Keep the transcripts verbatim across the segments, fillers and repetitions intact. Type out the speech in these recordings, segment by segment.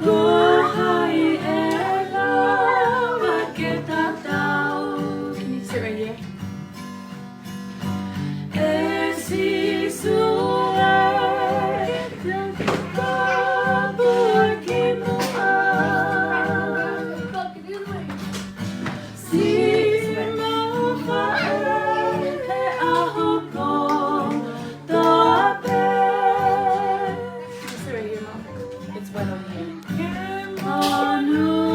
Ko hai ʻe lava ke tatau? Can you sit right here? ʻE Sīsū ē, ke tāpuakimuʻa. Siʻemau faʻē he ʻaho kotoa pē. It's right here, Mom. It's wet over here. Ke monūʻia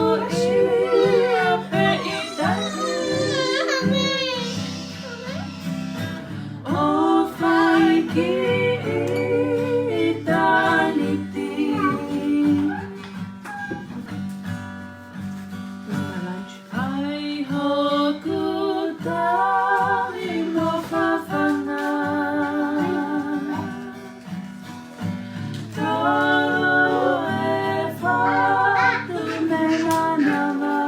pē ʻi taimi, ʻo fai ki ʻitāniti. ʻAi hoku tali mo fafanga, tau ē fatu me manava.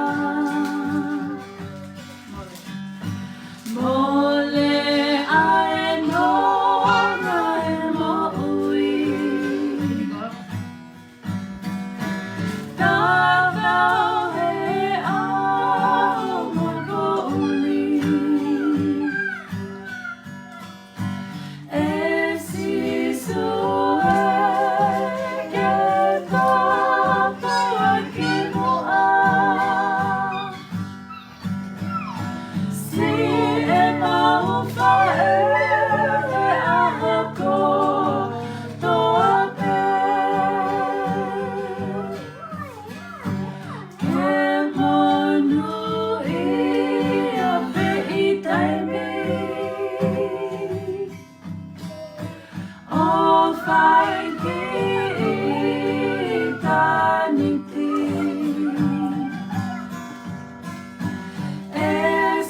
Mole ʻa e nonga ʻe moʻui. Tau kau he ʻaho moʻui. ʻE Sīsū ē, ke tāpuakimuʻa. Siʻemau faʻē he ʻaho kotoa pē. Ke monūʻia pē ʻi taimi, ʻo fai ki ʻitāniti. ʻE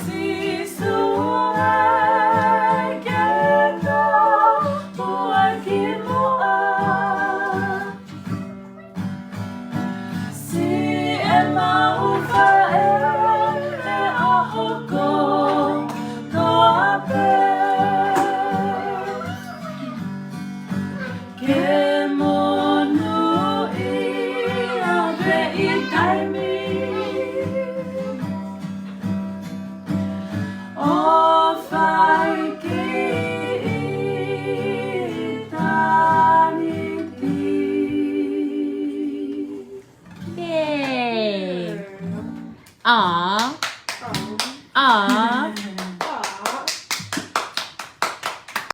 Sīsū ē, ke tāpuakimuʻa. Siʻemau faʻē he ʻaho kotoa pē. Ke monūʻia pē ʻi taimi, ʻo fai ki ʻitāniti. Yay! Aw,